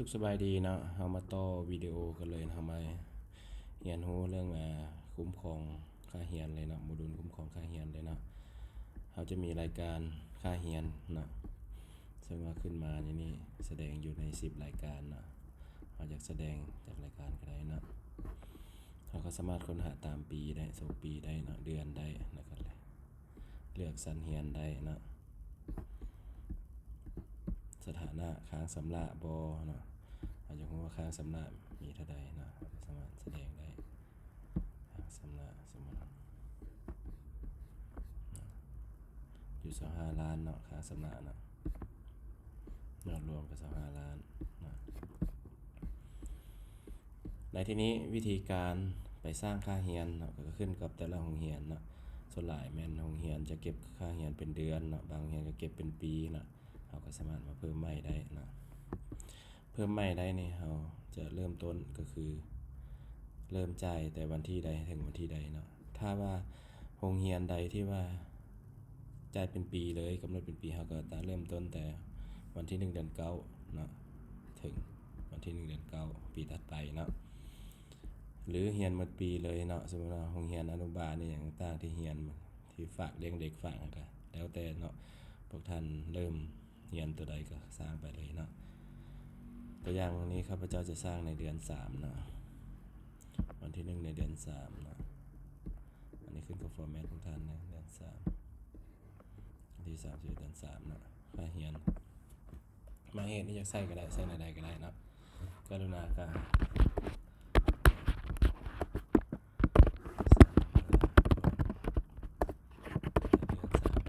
ສຸກສະບາຍດີເນາະ, ເຮົາມາຕໍ່ວິດີໂອກັນເລີຍ. ເຮົາມາຮຽນຮູ້ເລື່ອງ ອາ ຄຸ້ມຄອງຄ່າຮຽນເລີຍເນາະ, ໂມດູນຄຸ້ມຄອງຄ່າຮຽນເລີຍເນາະ. ເຮົາຈະມີລາຍການຄ່າຮຽນເນາະ, ເຊິ່ງວ່າຂຶ້ນມາໃນນີ້ ສະແດງຢູ່ໃນສິບລາຍການເນາະ. ເຮົາຢາກສະແດງຈັກລາຍການກໍໄດ້ເນາະ. ເຮົາກໍສາມາດຄົ້ນຫາຕາມປີໄດ້, ສົກປີໄດ້ເນາະ, ເດືອນໄດ້ ແລ້ວກໍເລືອກຊັ້ນຮຽນໄດ້ເນາະ. ສະຖານະຄ້າງຊຳລະບໍ່ເນາະ, ເຮົາຢາກຮູ້ວ່າຄ້າງຊຳລະມີເທົ່າໃດເນາະ, ເຮົາກໍສາມາດສະແດງໄດ້. ຄ້າງຊຳລະ ສົມມຸດເນາະ ຢູ່ຊາວຫ້າລ້ານເນາະ, ຄ້າງຊຳລະເນາະ, ຍອດລວມກໍຊາວຫ້າລ້ານເນາະ. ໃນທີ່ນີ້ວິທີການໄປສ້າງຄ່າຮຽນເນາະ ກໍຂຶ້ນກັບແຕ່ລະໂຮງຮຽນເນາະ. ສ່ວນຫຼາຍແມ່ນໂຮງຮຽນຈະເກັບຄ່າຮຽນເປັນເດືອນເນາະ, ບາງໂຮງຮຽນກໍເກັບເປັນປີເນາະ. ເຮົາກໍສາມາດມາເພີ່ມໃໝ່ໄດ້ເນາະ. ເພີ່ມໃໝ່ໄດ້ນີ້ ເຮົາຈະເລີ່ມຕົ້ນກໍຄື ເລີ່ມຈ່າຍແຕ່ວັນທີໃດເຖິງວັນທີໃດເນາະ. ຖ້າວ່າໂຮງຮຽນໃດທີ່ວ່າ ຈ່າຍເປັນປີເລີຍ, ກຳນົດເປັນປີ, ເຮົາກໍຈະເລີ່ມຕົ້ນແຕ່ວັນທີໜຶ່ງ ເດືອນເກົ້າເນາະ ເຖິງວັນທີໜຶ່ງ ເດືອນເກົ້າ ປີຖັດໄປເນາະ, ຫຼື ຮຽນໝົດປີເລີຍເນາະ. ສົມມຸດວ່າໂຮງຮຽນອະນຸບານອີ່ຫຍັງຕ່າງໆ ທີ່ຮຽນ ທີ່ຝາກລ້ຽງເດັກ ຝາກຫຍັງກໍແລ້ວແຕ່ເນາະ, ພວກທ່ານເລີ່ມຮຽນຕົວໃດກໍສ້າງໄປເລີຍເນາະ. ຕົວຢ່າງນີ້ ຂ້າພະເຈົ້າຈະສ້າງໃນເດືອນສາມເນາະ, ວັນທີໜຶ່ງ ໃນເດືອນສາມເນາະ. ອັນນີ້ຂຶ້ນກັບຟໍແມັດຂອງທ່ານເນາະ, ເດືອນສາມ ວັນທີສາມສິບເອັດ ເດືອນສາມເນາະ. ຄ່າຮຽນ ໝາຍເຫດນີ້ຢາກໃສ່ກໍໄດ້, ໃສ່ແນວໃດກໍໄດ້ເນາະ, ກະລຸນາກະ ເດືອນສາມ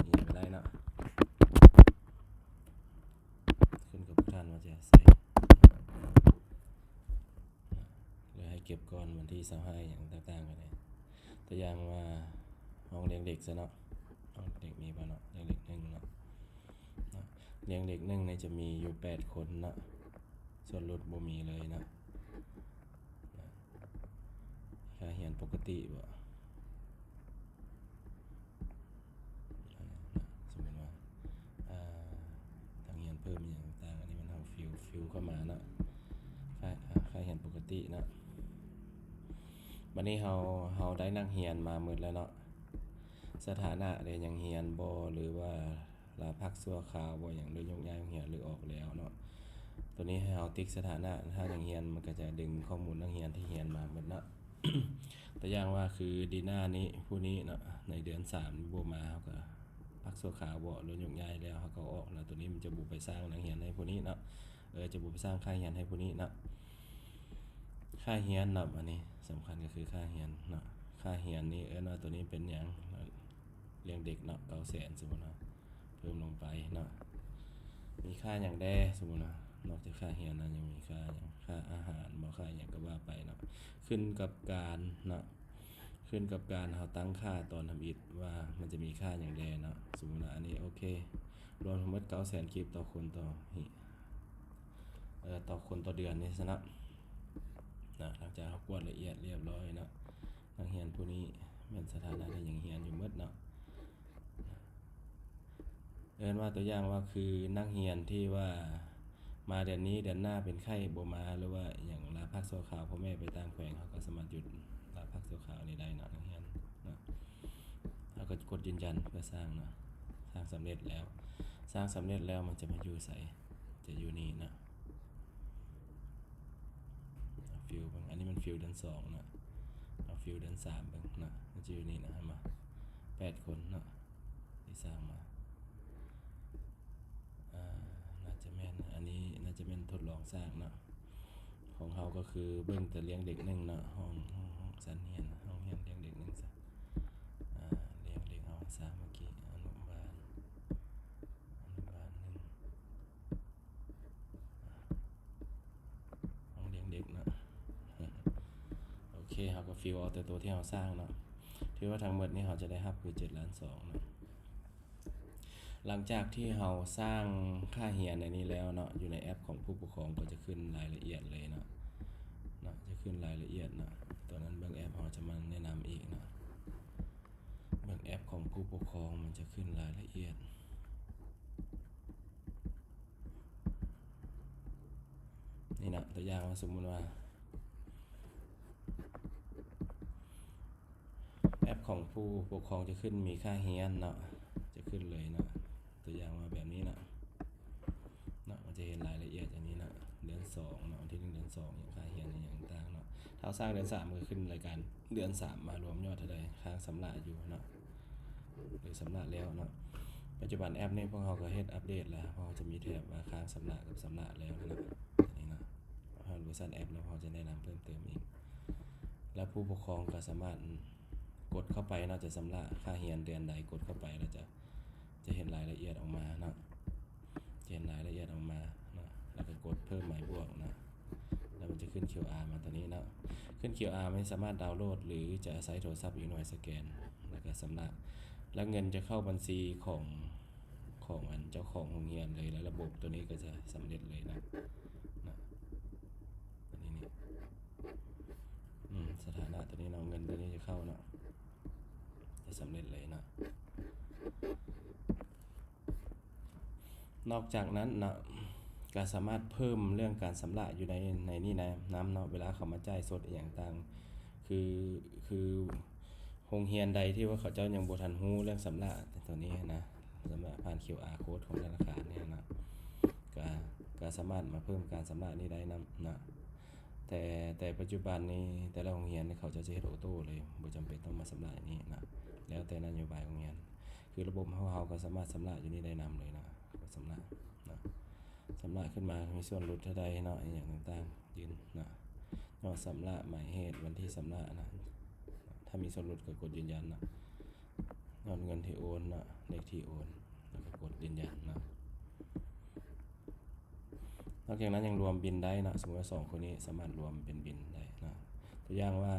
ນີ້ກໍໄດ້ເນາະ, ຂຶ້ນກັບພວກທ່ານວ່າຈະໃສ່ ຫຼືໃຫ້ເກັບກ່ອນວັນທີຊາວຫ້າ ຫຍັງຕ່າງໆ ກໍໄດ້. ຕົວຢ່າງວ່າຫ້ອງລ້ຽງເດັກຊະເນາະ, ຫ້ອງເດັກມີບໍ່ເນາະ, ລ້ຽງເດັກໜຶ່ງເນາະ, ເນາະ, ລ້ຽງເດັກໜຶ່ງນີ້ຈະມີຢູ່ແປດຄົນເນາະ, ສ່ວນຫຼຸດບໍ່ມີເລີຍເນາະ. ຄ່າຮຽນປົກກະຕິບໍ່? ສົມມຸດວ່າ ອ່າ ນັກຮຽນເພີ່ມອີ່ຫຍັງຕ່າງໆ ອັນນີ້ແມ່ນເຮົາຟິວ ຟິວເຂົ້າມາເນາະ, ຄ່າ ອ່າ ຄ່າຮຽນປົກກະຕິເນາະ. ບັດນີ້ເຮົາ ເຮົາໄດ້ນັກຮຽນມາໝົດແລ້ວເນາະ, ສະຖານະເດ ຍັງຮຽນບໍ່ ຫຼືວ່າ ລາພັກຊົ່ວຄາວບໍ່ຫຍັງ ຫຼືຍົກຍ້າຍໂຮງຮຽນ ຫຼືອອກແລ້ວເນາະ. ຕົວນີ້ໃຫ້ເຮົາຕິກສະຖານະ ຖ້າຍັງຮຽນ ມັນກໍຈະດຶງຂໍ້ມູນນັກຮຽນທີ່ຮຽນມາໝົດເນາະ. ຕົວຢ່າງວ່າຄືດີນານີ້ ຜູ້ນີ້ເນາະ ໃນເດືອນສາມບໍ່ມາ ເຮົາກໍພັກຊົ່ວຄາວບໍ່ ຫຼືຍົກຍ້າຍແລ້ວ ເຮົາກໍອອກເນາະ. ຕົວນີ້ມັນຈະບໍ່ໄປສ້າງນັກຮຽນໃຫ້ຜູ້ນີ້ເນາະ, ເອີ ຈະບໍ່ໄປສ້າງຄ່າຮຽນໃຫ້ຜູ້ນີ້ເນາະ. ຄ່າຮຽນເນາະ ອັນນີ້ສຳຄັນກໍຄືຄ່າຮຽນເນາະ. ຄ່າຮຽນນີ້ເອີ້ນວ່າຕົວນີ້ເປັນຫຍັງ? ລ້ຽງເດັກເນາະ ເກົ້າແສນ ສົມມຸດເນາະ, ເພີ່ມລົງໄປເນາະ. ມີຄ່າຫຍັງແດ່? ສົມມຸດເນາະ ນອກຈາກຄ່າຮຽນແລ້ວ ຍັງມີຄ່າຫຍັງ? ຄ່າອາຫານບໍ່ ຄ່າຫຍັງກໍວ່າໄປເນາະ. ຂຶ້ນກັບການເນາະ ຂຶ້ນກັບການເຮົາຕັ້ງຄ່າຕອນທຳອິດວ່າມັນຈະມີຄ່າຫຍັງແດ່ເນາະ. ສົມມຸດວ່າອັນນີ້ໂອເຄ ລວມທັງໝົດເກົ້າແສນກີບຕໍ່ຄົນຕໍ່ ເອີ ຕໍ່ຄົນຕໍ່ເດືອນນີ້ຊະເນາະ. ນະ ຫຼັງຈາກເຮົາກວດລະອຽດລຽບຮ້ອຍເນາະ ນັກຮຽນຜູ້ນີ້ແມ່ນສະຖານະທີ່ຍັງຮຽນຢູ່ໝົດເນາະ. ເອີ້ນວ່າຕົວຢ່າງວ່າຄືນັກຮຽນທີ່ວ່າມາເດືອນນີ້ ເດືອນໜ້າເປັນໄຂ້ບໍ່ມາ ຫຼືວ່າອີ່ຫຍັງ ລາພັກຊົ່ວຄາວ ພໍ່ແມ່ໄປຕ່າງແຂວງ ເຮົາກໍສາມາດຢຸດລາພັກຊົ່ວຄາວນີ້ໄດ້ເນາະ ນັກຮຽນເນາະ. ເຮົາກໍກົດຢືນຢັນເພື່ອສ້າງເນາະ. ສ້າງສຳເລັດແລ້ວ ສ້າງສຳເລັດແລ້ວມັນຈະມາຢູ່ໃສ? ຈະຢູ່ນີ້ເນາະ. ເອົາຟິວເບິ່ງ ອັນນີ້ມັນຟິວເດືອນສອງເນາະ, ເອົາຟິວເດືອນສາມເບິ່ງເນາະ, ມັນຈະຢູ່ນີ້ເນາະ ເຫັນບໍ່? ແປດຄົນເນາະ ທີ່ສ້າງມາ. ອ່າ ໜ້າຈະແມ່ນ ອັນນີ້ໜ້າຈະແມ່ນທົດລອງສ້າງເນາະ. ຂອງເຮົາກໍຄືເບິ່ງແຕ່ລ້ຽງເດັກໜຶ່ງເນາະ, ຫ້ອງ ຫ້ອງ ຫ້ອງຊັ້ນຮຽນ ຫ້ອງຮຽນລ້ຽງເດັກໜຶ່ງຊະ. ອ່າ ລ້ຽງເດັກເຮົາສ້າງເມື່ອກີ້ ອະນຸບານ ອະນຸບານໜຶ່ງ ຫ້ອງລ້ຽງເດັກເນາະ. ໂອເຄ ເຮົາກໍຟິວເອົາແຕ່ໂຕທີ່ເຮົາສ້າງເນາະ. ຖືວ່າທັງໝົດນີ້ເຮົາຈະໄດ້ຮັບຄືເຈັດລ້ານສອງເນາະ. ຫຼັງຈາກທີ່ເຮົາສ້າງຄ່າຮຽນໃນນີ້ແລ້ວເນາະ, ຢູ່ໃນແອັບຂອງຜູ້ປົກຄອງກໍຈະຂຶ້ນລາຍລະອຽດເລີຍເນາະ, ເນາະ ຈະຂຶ້ນລາຍລະອຽດເນາະ. ຕົວນັ້ນເບິ່ງແອັບເຮົາຈະມາແນະນຳອີກເນາະ. ເບິ່ງແອັບຂອງຜູ້ປົກຄອງ ມັນຈະຂຶ້ນລາຍລະອຽດ. ນີ້ເນາະ ຕົວຢ່າງວ່າ ສົມມຸດວ່າ ແອັບຂອງຜູ້ປົກຄອງຈະຂຶ້ນມີຄ່າຮຽນເນາະ ຈະຂຶ້ນເລີຍເນາະ ຕົວຢ່າງວ່າແບບນີ້ເນາະ ເນາະ ມັນຈະເຫັນລາຍລະອຽດອັນນີ້ເນາະ ເດືອນສອງເນາະ ວັນທີໜຶ່ງເດືອນສອງ ຫຍັງ ຄ່າຮຽນຫຍັງຕ່າງໆເນາະ ຖ້າເຮົາສ້າງເດືອນສາມ ມັນກໍຂຶ້ນລາຍການເດືອນສາມ ມາລວມຍອດເທົ່າໃດ ຄ້າງຊຳລະຢູ່ເນາະ ຫຼືຊຳລະແລ້ວເນາະ. ປັດຈຸບັນແອັບນີ້ພວກເຮົາກໍເຮັດອັບເດດແລ້ວ ເພາະເຮົາຈະມີແຖບວ່າຄ້າງຊຳລະກັບຊຳລະແລ້ວເນາະ ອັນນີ້ເນາະ ເຮົາເວີຊັນແອັບແລ້ວ ເຮົາຈະແນະນຳເພີ່ມເຕີມອີກ ແລ້ວຜູ້ປົກຄອງກໍສາມາດກົດເຂົ້າໄປເນາະ ຈະຊຳລະຄ່າຮຽນເດືອນໃດ ກົດເຂົ້າໄປແລ້ວຈະ ຈະເຫັນລາຍລະອຽດອອກມາເນາະ ຈະເຫັນລາຍລະອຽດອອກມາເນາະ ແລ້ວກໍກົດເພີ່ມໝາຍບວກເນາະ ແລ້ວມັນຈະຂຶ້ນຄິວອາມາຕົວນີ້ເນາະ ຂຶ້ນຄິວອາມັນສາມາດດາວໂຫຼດ ຫຼືຈະໃຊ້ໂທລະສັບອີກໜ່ວຍສະແກນ ແລ້ວກໍຊຳລະ ແລ້ວເງິນຈະເຂົ້າບັນຊີຂອງ ຂອງອັນເຈົ້າຂອງໂຮງຮຽນເລີຍ ແລ້ວລະບົບຕົວນີ້ກໍຈະສຳເລັດເລີຍເນາະ ເນາະ ອັນນີ້ນີ້ ອືມ ສະຖານະຕົວນີ້ເນາະ ເງິນຕົວນີ້ຈະເຂົ້າເນາະ ຈະສຳເລັດເລີຍເນາະ. ນອກຈາກນັ້ນເນາະ ກໍສາມາດເພີ່ມເລື່ອງການຊຳລະຢູ່ໃນ ໃນນີ້ນະ ນຳເນາະ ເວລາເຂົາມາຈ່າຍສົດອີ່ຫຍັງຕ່າງ ຄື ຄືໂຮງຮຽນໃດທີ່ວ່າເຂົາເຈົ້າຍັງບໍ່ທັນຮູ້ເລື່ອງຊຳລະຕົວນີ້ນະ ຊຳລະຜ່ານຄິວອາໂຄດຂອງທະນາຄານນີ້ນະ ກໍ ກໍສາມາດມາເພີ່ມການຊຳລະນີ້ໄດ້ນຳເນາະ ແຕ່ ແຕ່ປັດຈຸບັນນີ້ແຕ່ລະໂຮງຮຽນເຂົາເຈົ້າຈະເຮັດໂອໂຕ້ເລີຍ ບໍ່ຈຳເປັນຕ້ອງມາຊຳລະນີ້ນະ ແລ້ວແຕ່ນະໂຍບາຍໂຮງຮຽນ ຄືລະບົບຂອງເຮົາ ເຮົາກໍສາມາດຊຳລະຢູ່ນີ້ໄດ້ນຳເລີຍນະ ກໍຊຳລະເນາະ ຊຳລະຂຶ້ນມາມີສ່ວນຫຼຸດເທົ່າໃດເນາະ ອີ່ຫຍັງຕ່າງໆ ຢືນເນາະ ຍອດຊຳລະ ໝາຍເຫດ ວັນທີຊຳລະນະ ຖ້າມີສ່ວນຫຼຸດກໍກົດຢືນຢັນເນາະ ຍອດເງິນທີ່ໂອນເນາະ ເລກທີ່ໂອນ ແລ້ວກໍກົດຢືນຢັນເນາະ. ນອກຈາກນັ້ນຍັງລວມບິນໄດ້ເນາະ ສົມມຸດວ່າສອງຄົນນີ້ສາມາດລວມເປັນບິນໄດ້ເນາະ ຕົວຢ່າງວ່າ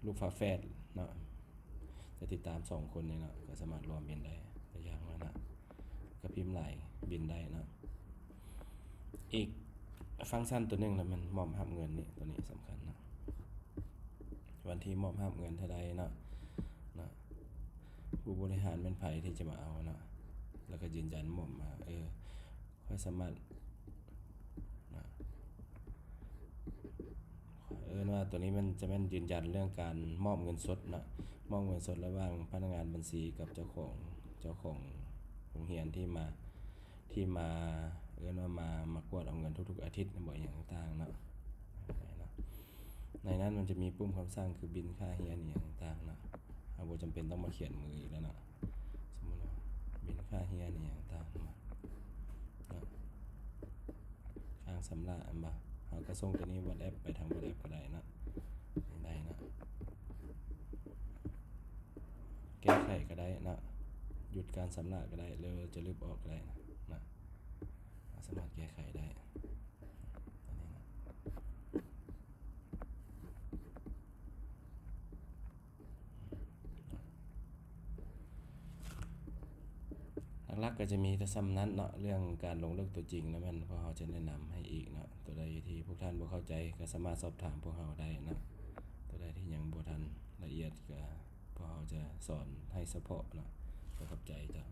ລູກຝາແຝດເນາະ ຈະຕິດຕາມສອງຄົນນີ້ເນາະ ກໍສາມາດລວມບິນໄດ້ ຕົວຢ່າງວ່ານະ ກໍພິມຫຼາຍບິນໄດ້ເນາະ. ອີກຟັງຊັນຕົວໜຶ່ງລະແມ່ນມອບຮັບເງິນນີ້ ຕົວນີ້ສຳຄັນເນາະ ວັນທີມອບຮັບເງິນເທົ່າໃດເນາະ ເນາະ ຜູ້ບໍລິຫານແມ່ນໃຜທີ່ຈະມາເອົາເນາະ ແລ້ວກໍຢືນຢັນມອບມາ ເອີ ຂ້ອຍສາມາດ ນະ ເອີ້ນວ່າຕົວນີ້ມັນຈະແມ່ນຢືນຢັນເລື່ອງການມອບເງິນສົດເນາະ ມອບເງິນສົດລະຫວ່າງພະນັກງານບັນຊີກັບເຈົ້າຂອງ ເຈົ້າຂອງໂຮງຮຽນທີ່ມາ ທີ່ມາ ເອີ້ນວ່າມາ ມາກວດເອົາເງິນທຸກໆອາທິດບໍ ອີ່ຫຍັງຕ່າງໆເນາະ ໃນນັ້ນມັນຈະມີປຸ່ມຄຳສັ່ງຄືບິນຄ່າຮຽນອີ່ຫຍັງຕ່າງໆເນາະ ເຮົາບໍ່ຈຳເປັນຕ້ອງມາຂຽນມືອີກແລ້ວເນາະ. ສົມມຸດວ່າບິນຄ່າຮຽນອີ່ຫຍັງຕ່າງໆເນາະ ຄ້າງຊຳລະແມ່ນບໍ່ ເຮົາກໍສົ່ງຕົວນີ້ WhatsApp ໄປທາງ WhatsApp ກໍໄດ້ເນາະ ໄດ້ເນາະ ແກ້ໄຂກໍໄດ້ເນາະ ຢຸດການຊຳລະກໍໄດ້ ຫຼືຈະລຶບອອກກໍໄດ້ເນາະ ເຮົາສາມາດແກ້ໄຂໄດ້ ອັນນີ້ເນາະ. ຫຼັກໆກໍຈະມີແຕ່ສ່ຳນັ້ນເນາະ ເລື່ອງການລົງເລິກຕົວຈິງນະ ແມ່ນພວກເຮົາຈະແນະນຳໃຫ້ອີກເນາະ ຕົວໃດທີ່ພວກທ່ານບໍ່ເຂົ້າໃຈກໍສາມາດສອບຖາມພວກເຮົາໄດ້ເນາະ ຕົວໃດທີ່ຍັງບໍ່ທັນລະອຽດກໍພວກເຮົາຈະສອນໃຫ້ສະເພາະເນາະ ກໍຂອບໃຈເຈົ້າ.